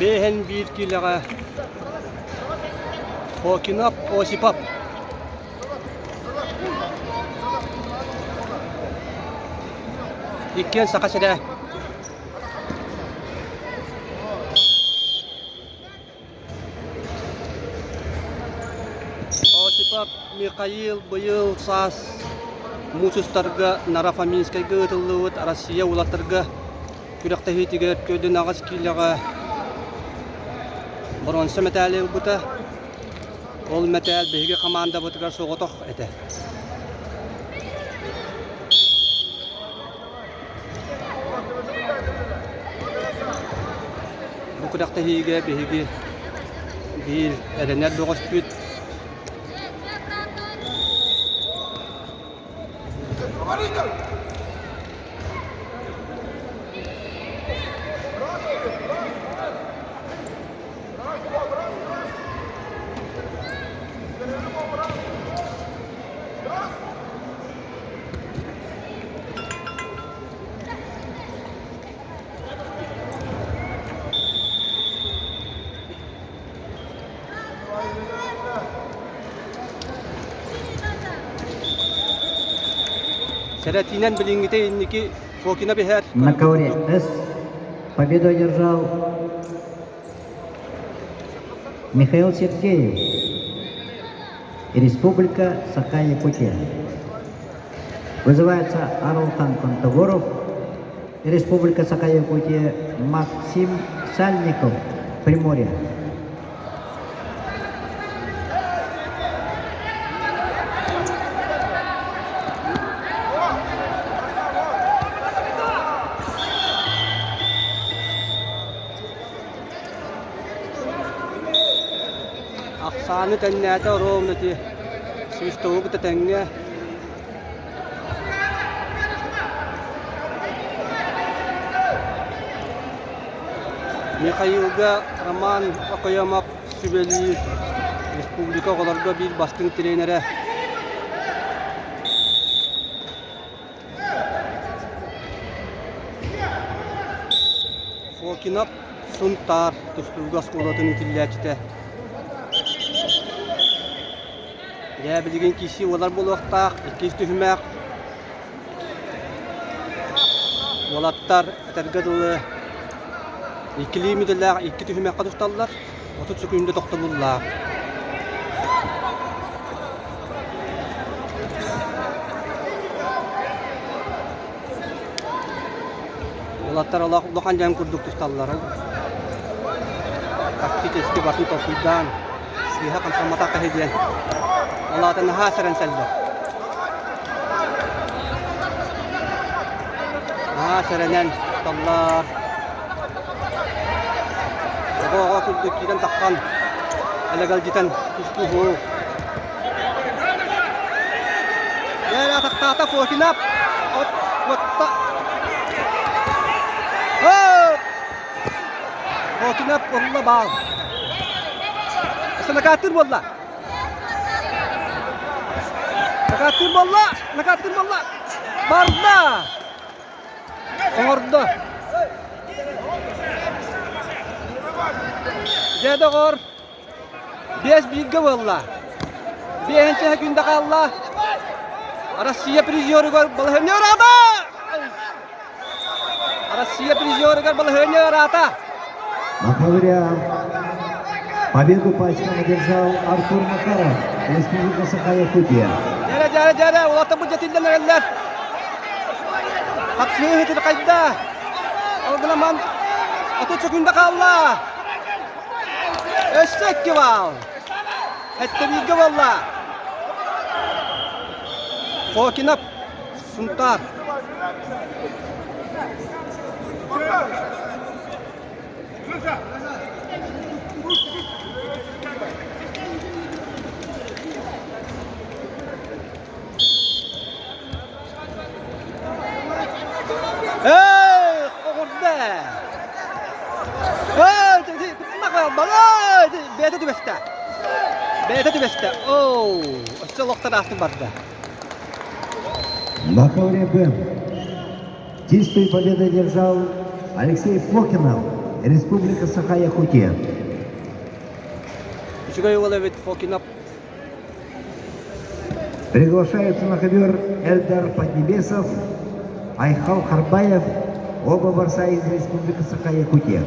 Биэһэн биир киилэҕэ Фокинов Осипов. Иккиэн Саха сирэ. Осипов Михаил быйыл саас муус устарга Нарафаминскайга ыытыллыбыт Россия уолаттарга күрэхтэһиитигэр 48 киилэҕэ боруонса мэтээли ылбыта. Ол мэтээл биһиги хамаандабытыгар соҕотох этэ. Бу күрэхтэһиигэ биһиги биир эрэнэр бөҕөспүт Сэрэтиинэн билиҥҥитэ инники Фокина биһэр. На ковре С победу одержал Михаил Сергеев, Республика Саха-Якутия. Вызывается Арулхан Контогоров, Республика Саха-Якутия, Максим Сальников, Приморье. Ахсааны тэннээтэ ровно ити свистогу кытта тэҥҥэ Михаилга Роман Окоемов сүбэлиир республика оҕолорго биир бастыҥ тренерэ. Фокинов Сунтаар тустууга оскуолатын иитиллээччитэ. Дьэ, билигин киирсии уолар буолуохтаах, иккис түһүмэх. Уолаттар этэргэ дылы иккилии мүтэлээх икки түһүмэххэ тусталлар, 30 сөкүүндэ тохтобуллаах. Уолаттар олох улахан дьон курдук тусталлар. Тактически батын толкуйдаан, сыыһа хамсамматах киһи диэн. Ол аата наһаа сэрэнсэллэр. Наһаа сэрэнэн тусталлар. Оҕо-оҕо курдук киирэн таххан, элэгэлдьитэн тустууһу. Дьэ, атахтаата Фокинап. От, Фокинап ылла баал. Накааттыыр буолла. Накааттыыр буолла. Накааттыыр буолла. Барда. Оҥордо. Дьэ, доҕор. Биэс бииргэ буолла. Биэһинчи күндэ хаалла. Россия призерыгар балаһыанньа ыраата! Россия призерыгар балаһыанньа ыраата! Бакалавриат победу по очкам одержал Артур Макаров, Республика Саха-Якутия. Дьэрэ, дьэрэ, дьэрэ, улаата бу дьэтиллэн эрэллэр. Хапсыы ыһытын хайда? Ол гынан 30 секунда хаалла. Өссө икки баал. Эттэ буолла. Фокинов, Сунтаар. Эй, оҕурда! Эй, бэйэтэ түбэстэ. Бэйэтэ түбэстэ. Оу, өссө олохтон аахтын барда. На ковре Б. Чистую победу одержал Алексей Фокинов. Республика Саха-Якутия. Үчүгэй уол эбит Фокинов. Приглашаются на ковер Эльдар Поднебесов, Айхал Харбаев, оба борца из Республики Саха-Якутия.